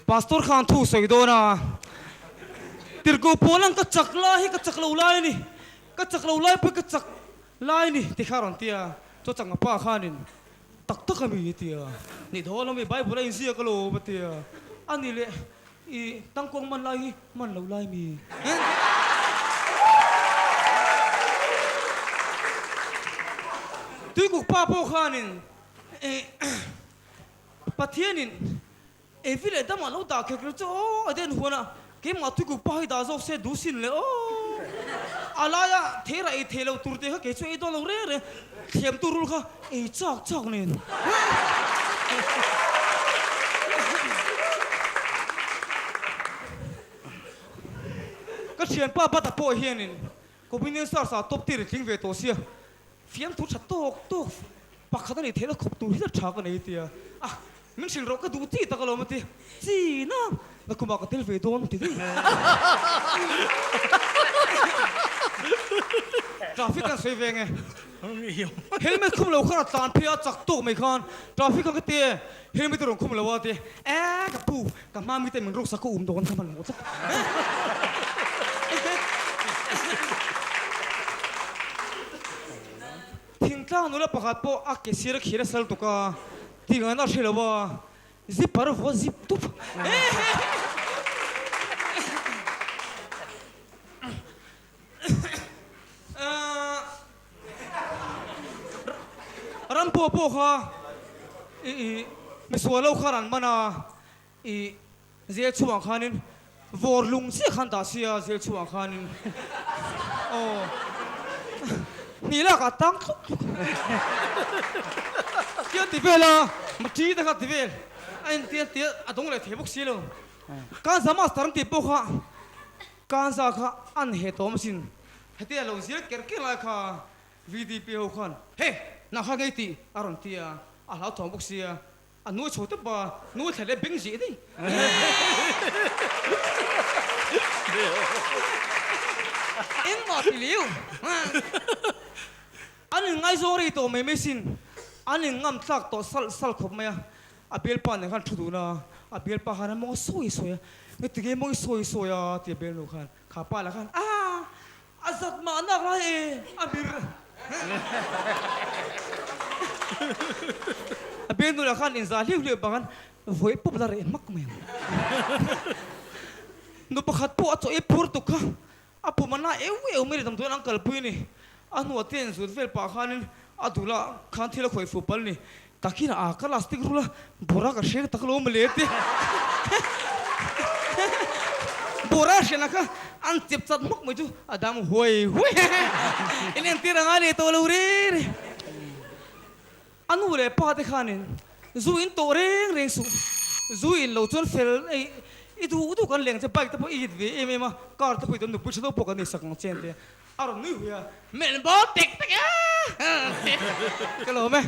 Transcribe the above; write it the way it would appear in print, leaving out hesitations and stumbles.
Pastor khan thu sawi dawn a, Tirhkoh pawl ang ka chak lai hi ka chak lo lai a ni, ka chak lo lai pawh hi ka chak lai a ni ti kha a rawn ti a. Chaw chak nga pa khanin tak tak a mi a ti a, Ni dawn lo mi Bible a inziak alawm a ti a, A ni leh i tangkawng man lai hi man lo lai mi? Tuikuk pa pawh khanin Pathianin Evi leh Dama lo dah kher kher chu aw Eden huanah keimah tuikuk pa hi dah zawk se duh sin le aw. A laia theira ei thei lo tur te kha kei chu ei dawn lo reng reng, thlemtu rul kha ei chak chak nen. Ka thianpa Bata pawh hianin Communion Stars ah top tir i tling ve tawh sia. Fiamthu tha tawk tawk pakhat a nih theihna khawp tur hi la tha ka nei tia a, min hrilh rawh ka duh chi tak alawm a ti chi na na kumah ka tel ve dawn ti daih. Traffic an sawi ve nge helmet khum lo khan a tlan phei a chak tawk mai khan traffic an ka ti e helmet a rawn khum lo a ti e ka pu ka hma mite min rawk sak ka um dawn kha hman hmuh tlat. Thingtlang nula pakhat pawh a ke sir a khir a sal tuk a, ti ngaihna a hre lo a, zipper a vua zip tup. Ram pawh pawh kha i misual lo khan an man a, I zel chhuah khanin vawr lung chiah khan dah sia zel chhuah khanin aw hnih lak ah tang tluk tluk tian ti vel a mati te kha ti vel a en tian tia a dawng leh thei bawk si lo kanza master an tih pawh kha kanza kha an he tawm asin hetia lo zir ker ker lai kha VDP ho khan he nang kha ngei tih a rawn ti a a hlauthawng bawk sia. A nuai chho tep a, nuai thla leh beng zih daih. Engmah ti liu. An in ngaizawng rei tawh mai mai sin. An in ngam tlak tawh salh salh khawp mai a. A bialpa nen khan thu dun a, a bialpa khan a mawng a sawi sawi a. Nge tinge mawng i sawi sawi a ti a bialnu khan. Kha pa lah khan a a zat mah nak lai e a mir. A bialnu lah khan inzah hliau hliau bang an vawi pawp la reh hmak mai ang. Nu pakhat pawh a chaw ei phur tuk kha a pum a na eu eu mai le damdawiin an kalpui a ni. A hnuah te an zut vel pah khanin a dulah khan thil a khawih fuh pal a ni. Takin a ka lastic rul a, bawra ka hreng tak lo mawle ti. Bawra hriatna kha an chep chat hmawk mai chu a dam huai huai. In entir a ngai leh tawh lo re re. A nu leh pa te khanin zu in tawh reng reng suh. Zu in lo chuan fel ei i duh duh kan leng che bike te pawh i it ve em em a, car te pawh i dawn nupui tha deuh pawh kan nei sak ang che an ti a. A rawn nui hui a, Melh bawk tek tek a! Ka lawm e.